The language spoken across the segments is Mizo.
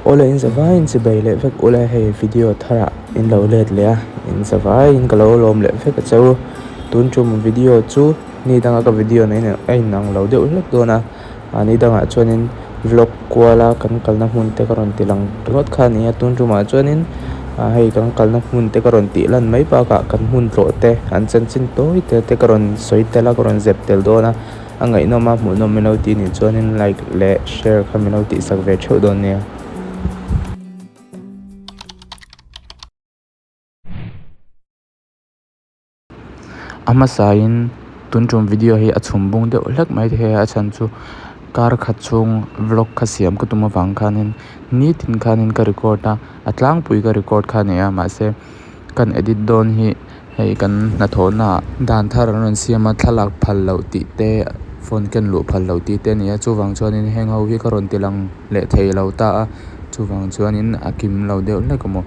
Awle in zavaiin chibai leh vek ula hei video tharah in lo let leh a in zavaiin ka lo lawm leh vek a che u tun tum video chu ni danga ka video nen a inang lo deuh hlek dawn a mahni dangah chuanin vlog kuala kan kalna hmun te ka rawn ti lang ringawt kha a ni a tun tumah chuanin ah hei kan kalna hmun te ka rawn tih lan mai bakah kan hmun tlawh te an chanchin tawi te te ka rawn sawi tel a ka rawn zep tel dawn a. A ngaihnawm a hmuhnawm min lo tih nih chuanin like leh share kha min lo tihsak ve theuh dawn nia. A hmasain tun tum video hi a chhum bung deuh hlek mai thei a a chhan chu kar khat chhung vlog kha siam ka tum avang khanin nitin khanin ka record a a tlangpui ka record kha a ni a mahse kan edit dawn hi. Hei kan hnathawhnaah dan thar an rawn siam a thlalak phal loh tih te phone ken luh phal loh tih te a ni a chuvang chuanin heng ho hi ka rawn ti lang leh thei lo ta a chuvang chuanin a kim lo deuh hlek a maw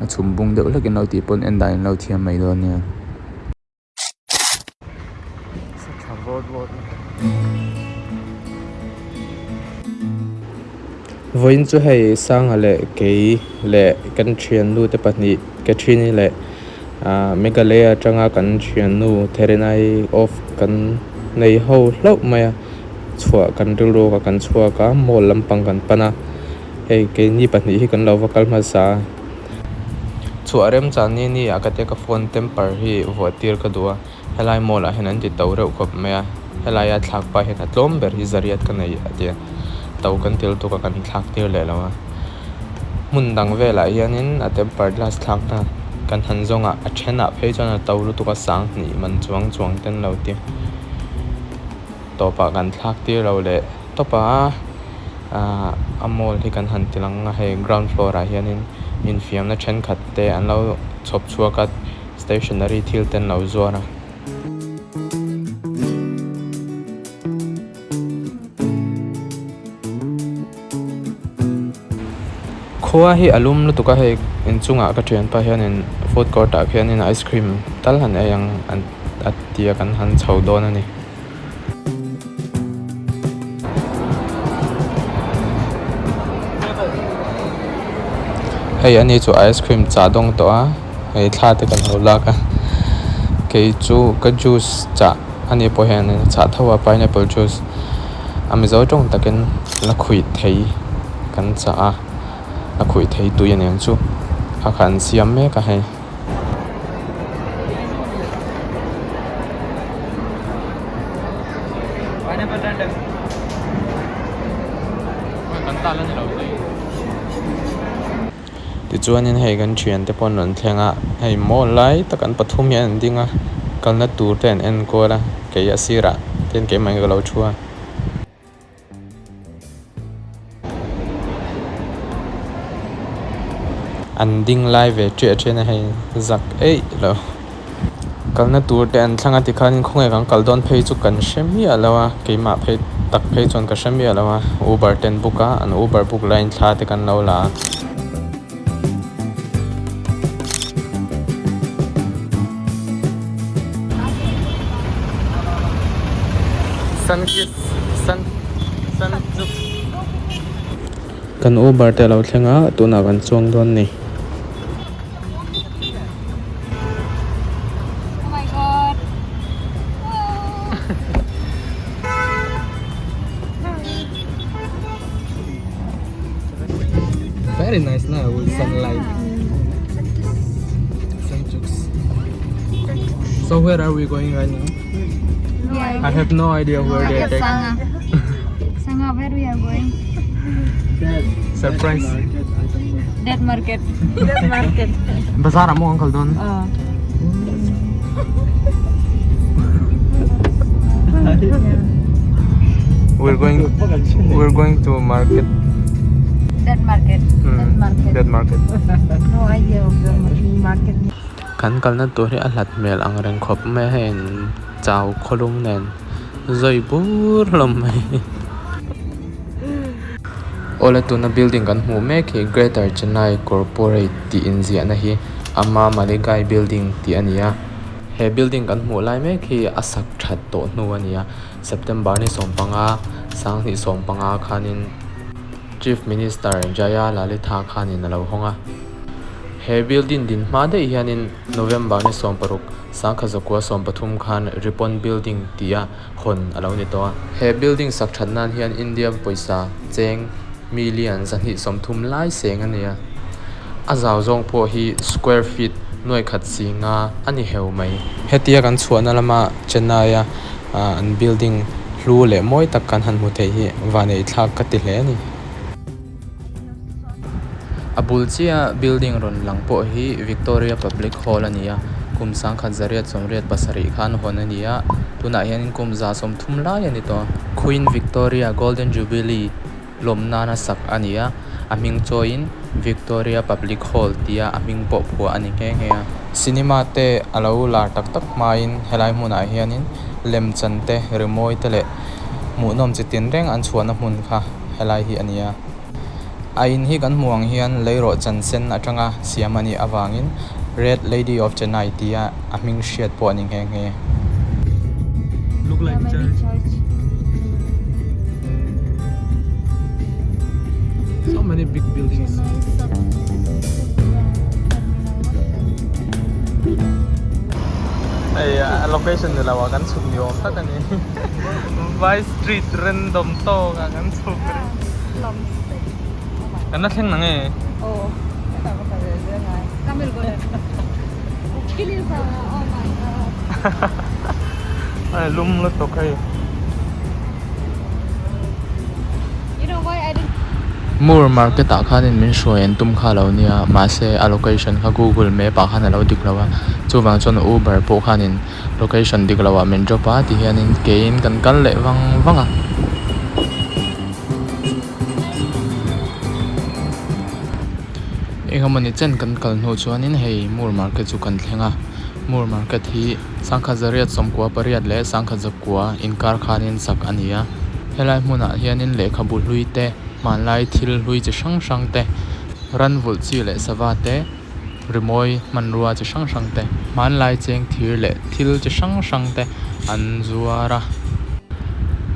a chhum bung deuh hlek in lo tih pawn en dan in lo thiam mai dawn nia. Vawiin chu hei Sanga leh kei leh kan thiannu te pahnih Catherine-i leh ah Meghalaya atanga kan thiannu Therena-i off kan nei ho hlauh mai a chhuah kan rilru a kan chhuak a mall lampang kan pan a hei keini pahnih hi kan lo va kal hmasa a chhuah remchang ni ni ah ka tia ka phone temper hi vuah tir ka duh a. Helai mall ah hian an ti to reuh khawp mai a helai a thlak pah hian a tlawm ber hi zariat ka nei a tia to kan til tuk a kan thlak tir leh lo a hmun dang velah hianin a temper glass thlak na kan han zawng a a thenah phei chuan a to lutuk a sang hnih man chuang chuang te an lo ti tawpah kan thlak tir lo leh tawp a ahh a mall hi kan han ti lang a hei ground floor ah hianin infiamna thenkhat te an lo chhawp chhuak a. Stationery thil te an lo zuar a. Khua hi a lum lutuk a hei inchungah ka thianpa hianin food court ah khianin ice cream tal han ei ang a tia kan han chho dawn a ni. Hei ani chu ice cream chah dawng tawh a hei thla te kan lo lak a kei chu ka juice chah ani pawh hian a chah tho a pineapple juice a mizo tawng takin la khuih thei kan chah a a khuih thei tui aniang chu a kha an siam mek a hei. Tichuanin hei kan thiante pawh an rawn thleng a hei mall lai tak an pathum hian an ding a kalna tur te an en kual a kei a sirah ten keimah in ka lo thu a. An ding lai ve ṭiah ṭhian a hei zak eih lo kalna tur te an thlang a tikhanin khawnge kan kal dawn phei chu kan hre miah lo a keimah phei tak phei chuan ka hre miah lo a uber te an book a an uber book laiin thla te kan lo la a. Kan Uber te a lo thleng a tunah kan chuang dawn ni. Very nice now with sunlight. So where are we going right now? I have no idea where they are taking. Sanga, where we are going? Surprise. Dead market. Dead market. Bazaar amo uncle don. We're going we're going to market. Dead market. Dead market. Dead market. No idea of the market. Kan kalna tur hi a hlat hmel ang reng khawp mai a hei in chau khawlum nen zawi bur hlawm mai. Awle tuna building kan hmuh mek hi Greater Chennai Corporate tih inziahna hi Amma Maligai building tih a ni a. He building kan hmuh lai mek hi a sak that tawh hnu a ni a, September ni 15 15 khanin. Chief Minister Jayalalithaa khanin a lo hawng a. He building din hma daih hianin November ni 16, 1913 khan Ripon Building tia hawn a lo ni tawh a. He building sak that nan hian India pawisa cheng million 230 lai seng a ni a. A zau zawng pawh hi square feet nuai khat si nga a ni heu mai. Hetia kan chhuahna lama Chennai a an building hlu leh mawi tak kan han hmu thei hi vanei thlak ka ti hle a ni. A bul chiah building rawn lang pawh hi Victoria Public Hall a ni a, kum 1987 khan hawn a ni a, tunah hianin kum 130 lai a ni tawh a. Queen Victoria Golden Jubilee lawm nana sak a ni a, a hming chawiin Victoria Public Hall tia a hming pawh phuah a ni nghe nghe a. Cinema te a lo lar tak tak hmain helai hmunah hianin lemchan te, rimawi te leh hmuhnawm chi tinreng an chhuahna hmun kha helai hi a ni a. A in hi kan hmuh ang hian leirawh chan sen atanga siam a nih avangin Red Lady of Chennai tia a hming hriat pawh a ni nghe nghe. Look like church. So many big buildings. Hei a location ni lo ah kan chhuk ni awm tak a ni. Vai street random tawk ah kan chhuk reng. Kan la thleng nang e. Ai lum lutuk hei. Moore market ah khanin min hruai an tum kha lo nia mahse a location kha google map ah khan a lo dik lo a chuvang chuan uber pawh khanin location dik lo ah min drop a ti hianin keiin kan kal leh vang vang a. Engemawni chen kan kal hnu chuanin hei Moore market chu kan thleng a Moore market hi 1998 leh 1909 inkar khanin sak a ni a helai hmunah hianin lehkhabu hlui te hmanlai thil hlui chi hrang hrang te ran vulh chi leh sava te rimawi hmanrua chi hrang hrang te hmanlai cheng thir leh thil chi hrang hrang te an zuar a.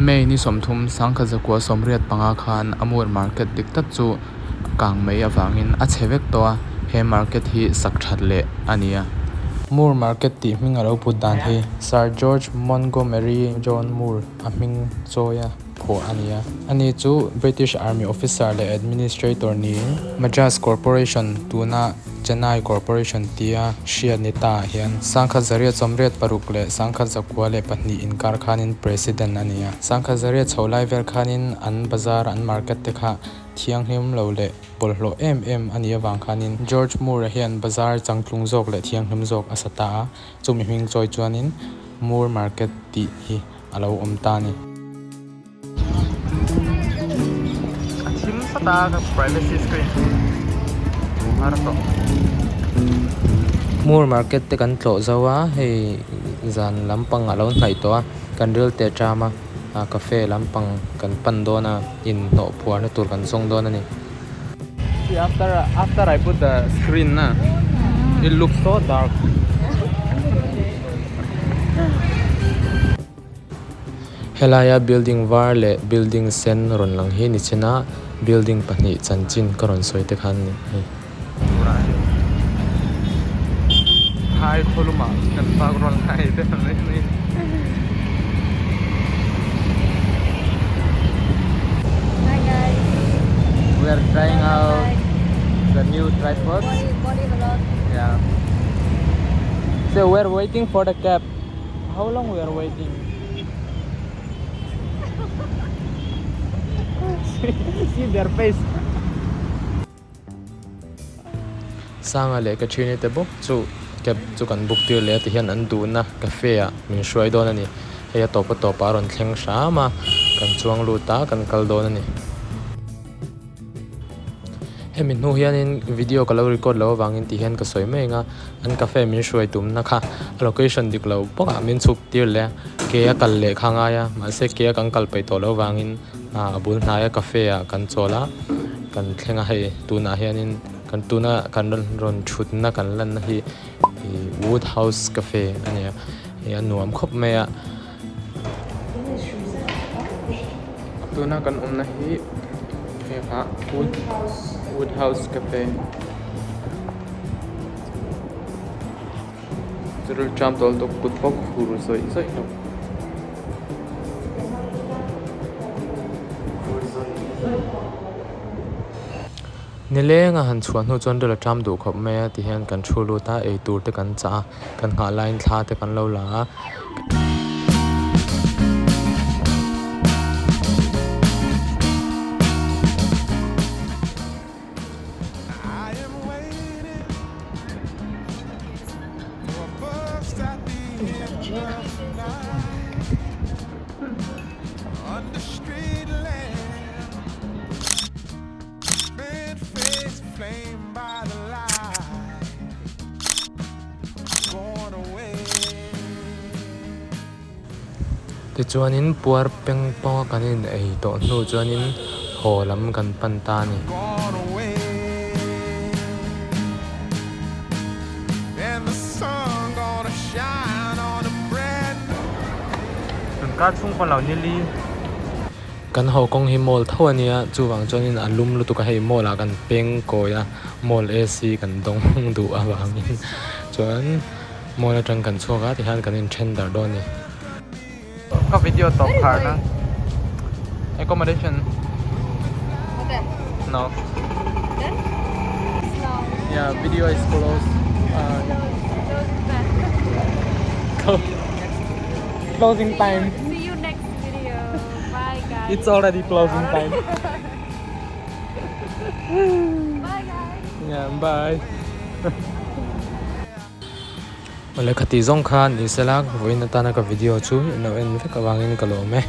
May ni 30 1985 khan a Moore market dik tak chu kang mai avangin a chhe vek tawh a, he market hi sak that leh a ni a. Moore market tih hming a lo put dan hi Sir George Montgomery John Moore a hming chawi a phuah a ni a. Ani chu British Army officer leh administrator niin Madras Corporation tuna Chennai Corporation tia hriat ni ta ah hian 1986 leh 1902 inkar khanin President a ni a. 1900 chho lai vel khanin an bazar an market te kha thianghlim lo leh bawlhhlawh em em a nih avang khanin George Moore-a hian bazar changtlung zawk leh thianghlim zawk a sa ta a, chumi hming chawi chuanin Moore Market tih hi a lo awm ta a ni. A thim sat a ka privacy screen har tawh. Moore Market te kan tlawh zo a, hei zan lampang a lo hnaih tawh a, kan ril teh ṭam a. Cafe lampang kan pan dawn a inhnawh phuarna tur kan zawng dawn a ni. See after after I put the screen na it looks so dark. Helaia building var leh building sen rawn lang hi ni chin a building pahnih chanchin ka rawn sawi te khan ni hei. Phai khawlumah kan vak rawn lai te mai mai. Hi guys. We are trying out the new tripod. Body, body vlog. Yeah. So we are waiting for the cab. How long we are waiting? See their face. Sanga leh ka thiani te bawk chu cab chu kan book tir leh a ti hian an duhna cafe ah min hruai dawn a ni. Hei a tawp a tawp ah a rawn thleng hram a, kan chuang lut a kan kal dawn a ni. Hemi hnu hianin video ka lo record loh avangin ti hian ka sawi mai ang a, an cafe min hruai tumna kha a location dik lo bawk ah min chhuk tir leh a, ke a kal leh kha a ngai a, mahse ke a kan kal peih tawh loh avangin a bul hnaia cafe ah kan chawl a, kan thleng a hei tunah hianin kan tuna kan rawn thutna kan lanna hi ih wood house cafe a ni a, ih a nuam khawp mai a. Tuna kan awmna hi Cafe kha Wood Wood House Cafe chu rilṭam tawh lutuk kut pawh khur zawih zawih hlawm. Nileng a han chhuah hnu chuan ril a ṭam duh khawp mai a tihian kan thu lut a eitur te kan chah a kan nghah laiin thla te kan lo la a. Tichuanin puar peng pawnga kan in ei tawh hnu chuanin haw lam kan pan ta a ni. Kan haw kawng hi mall tho a nia, chuvang chuanin a lum lutuk a, hei mall ah kan peng kawi a, mall AC kan dawng duh avangin chuan mall atang kan chhuak a tihian kan inthen darh dawn a ni. Ka video tawp khar na accommodation Hotel. No. Then? Yeah, video is closed. Close is bad. Closing time. See you next video. Bye guys. It's already closing time. Bye guys. Yeah, bye. Awle khati zawng kha ni sela vawiin atana ka video chu in lo en vek avangin ka lawm e.